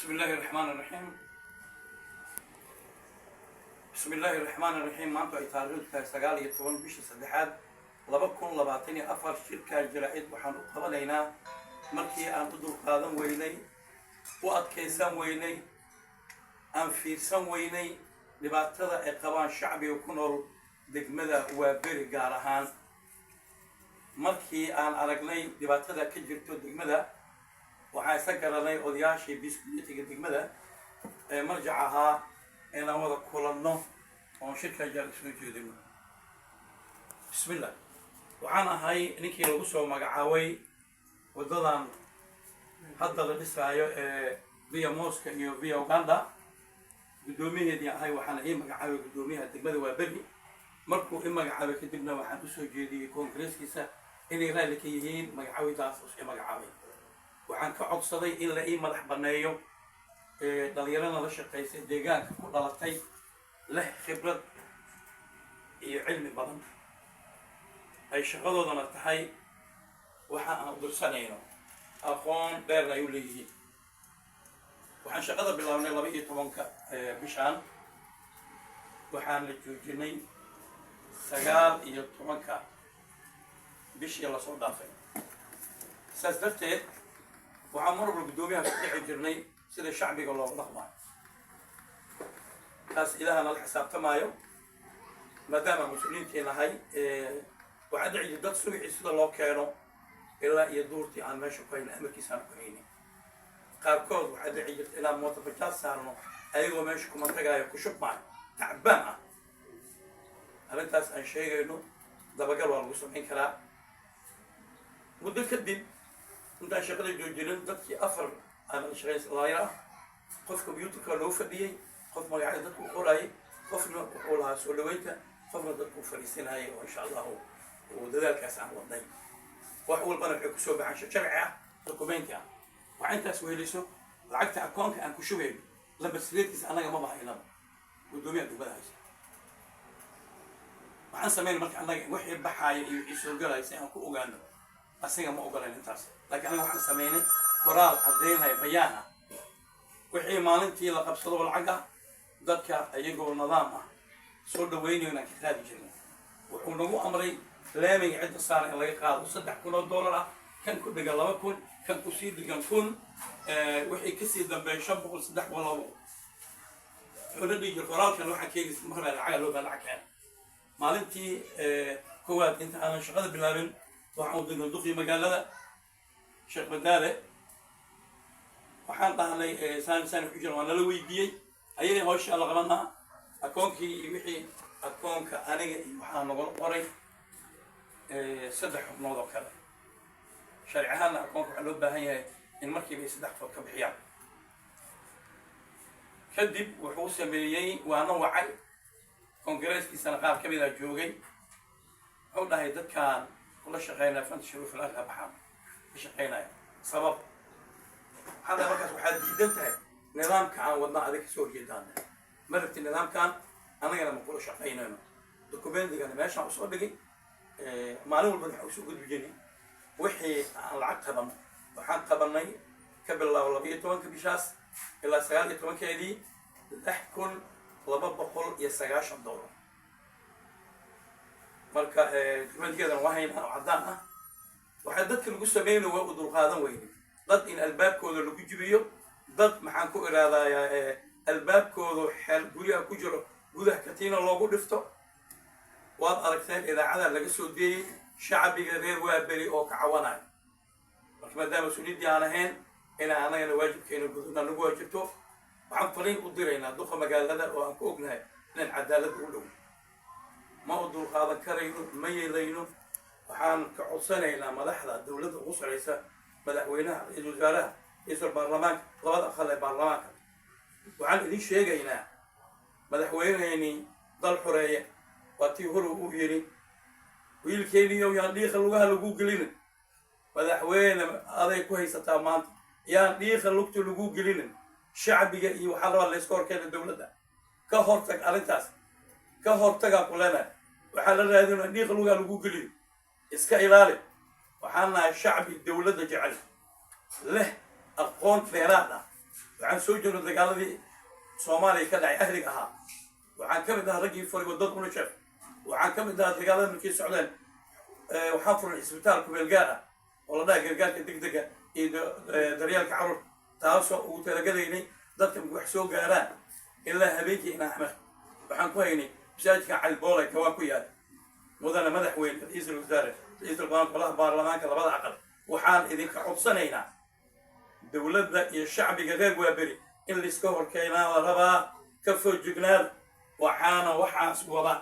بسم الله الرحمن الرحيم، بسم الله الرحمن الرحيم. Maanta ay taariikhdu tahay 19 bishii saddexaad 2024, shirkaa jaraa'id waxaan u qabanaynaa markii aan u dulqaadan weynay, u adkaysan weynay, aan fiirsan weynay dhibaatada ay qabaan shacbiga ku nool degmada Waaberi, gaar ahaan markii aan aragnay dhibaatada ka jirto degmada. Waxaan isla garanay odayaashii biskuulitiga degmada ee marjac ahaa inaan wada kulanno oon shirkaa jaraa'id soo jeedino. Bismillah. Waxaan ahay ninkii lagu soo magacaabay waddadan hadda la dhisaayo ee Via Mosca iyo Via Uganda guddoomiyaheedii ahay. Waxaana ii magacaabay guddoomiyaha degmada Waaberi. Markuu i magacaabay kadibna waxaan usoo jeediyey koongareeskiisa inay raalli ka yihiin magacaabidaas i magacaabay. Waxaan ka codsaday in la ii madax banneeyo dhalinyarana la shaqaysay, deegaanka ku dhalatay, leh khibrad iyo cilmi badan, ay shaqadoodana tahay waxa aan udursanayno, aqoon dheerna ay u leeyihiin. Waxaan shaqada bilaabnay 12-ka bishaan, waxaan la joojinay 19-ka bishii lasoo dhaafay. Saas darteed waxaan mar walba guddoomiyaha ku dhici jirnay sida shacbiga looga dhaqmaayo. Taas Ilaaha nala xisaabtamaayo, maadaama mas-uuliyiintii nahay. Waxaa dhici jir dad subixii sida loo keeno ilaa iyo duurtii aan meesha ku hayno, amarkiisa aan ku haynin. Qaarkood waxaa dhici jirta inaan mooto bajaaj saarno ayagoo meesha kuma tagaayo, ku shubmaayo, tacbaan ah. Arrintaas aan sheegayno dabagal waa lagu samayn karaa. Muddo kadib, intaan shaqada joojinin, dadkii afar aan shaqayn laayar ah, qof computerka loo fadhiyey, qof magacyada dadku u qoraayay, qofna wuxuu lahaa soo dhaweynta, qofna dadku u fadhiisanayay, oo insha Allahu uu dadaalkaas aan wadnay. Wax walbana waxay kusoo baxaan sharci ah, documenti ah. Waxaa intaas weheliso, lacagta akoonka aan ku shugayno lambar sideedkiisa annaga maba haynaba, guddoomiyaha degmada haysa. Waxaan sameynay marka annaga wixii baxaaya iyo wixii soo galaya si aan ku ogaano. Asiga ma ogolayn intaas, laakiin annaga waxaan sameynay qoraal caddaynaya, bayaan ah, wixii maalintii la qabsado oo lacag ah dadka iyagoo nidaam ah soo dhaweynayo inaan ka qaadi jirnay. Wuxuu nagu amray laamiga cidda saaran in laga qaado $3000 ah, kan ku dhigan 2000, kan kusii dhigan 1000, wixii kasii dambeeya 500, 300, 200. Wuxuuna dhihi jir qoraalkan waxaa keenaysa markaa lacaga loo baa lacag keena. Maalintii koowaad inta aanan shaqada bilaabin, waxaan u dirnay duqii magaalada, Sheekh Madaale. Waxaan dhahnay saan saan ku jira. Waa nala weydiiyey ayadii hawsha la qabanaa, akoonkii iyo wixii akoonka aniga iyo waxaa nagula qoray saddex xubnood oo kale. Sharci ahaanna akoonka waxaa loo baahan yahay in markiiba ay saddex qofood ka bixiyaan. Kadib wuxuu sameeyey, waana wacay, koongareeskiisana qaar ka mida joogay. Wuxuu dhahay dadkaan kula shaqeynaya fanta shuruuf al baxaan ka shaqeynaya. Sabab waxaa dhahay markaas waxaad diidan tahay nidaamka aan wadna, adig kasoo horjeedaan, ma rabti nidaamkan, annagana ma kula shaqaynayno. Documentigana meeshaan usoo dhigay. Maalin walbana waxaan usoo gudbi jirnay wixii aan lacag qabanno. Waxaan qabanay ka bilaabo 12-ka bishaas ilaa 19-keedii $6290. Marka documentigeedana waa haynaa oo caddaan ah. Waxaa dadka lagu sameynaya waa u dulqaadan weyne, dad in albaabkooda lagu jibiyo, dad maxaan ku iraadayaa albaabkooda xeel guryaha ku jiro gudaha katiina loogu dhifto. Waad aragteen idaacada laga soo deeyey shacbiga reer Waaberi oo ka cawanayo. Marka maadaama mas-uuliyaddii aan ahayn inaan annagana waajibkeena gudubna nagu waajibto, waxaan fariin u diraynaa duqa magaalada oo aan ku ognahay inaan cadaaladda u dhow. Ma u dulqaadan karayno, ma yeelayno. Waxaan ka codsanaynaa madaxda dowladda ugu saraysa, madaxweynaha, ra-iisul wasaaraha, ra-iisul baarlamaanka, labada aqal ee baarlamaanka. Waxaan idin sheegaynaa, madaxweynehayni dal xoreeye waa tii horow uu yidhi: "Wiilkeeniyow, yaan dhiiqa lugaha lagu gelinin." Madaxweyne, aday ku haysataa maanta, yaan dhiiqa lugta lagu gelinin. Shacbiga iyo waxaa rabaa layska horkeena dowladda. Ka hortag arrintaas, ka hortagaan ku leenahay. Waxaa la raadinaya dhiiqa lugaha lagu geliyo, iska ilaali. Waxaan nahay shacbi dowladda jecel, leh aqoon dheeraad ah. Waxaan soo joogno dagaaladii Soomaaliya ka dhacay ahliga ahaa. Waxaan ka mid ahaa raggii furay wadada UNICEF. Waxaan ka mid ahaa dagaalada markay socdeen, waxaan furay isbitaal kumeel gaar ah oo la dhaha gargaarka degdega iyo daryeelka carruurta, taasoo ugu talagalaynay dadka markay wax soo gaaraan ilaa habeenkii inaan Axmed waxaan ku haynay masaajidka Cali Boolay kawaa ku yaal. Mudane madaxweyne, ra-iisul wasaare, ra-iisul golaha baarlamaanka labada aqal, waxaan idinka codsanaynaa dowladda iyo shacbiga reer Waaberi in laiska horkeenaa la rabaa. Ka foojignaada, waxaana waxaas wada.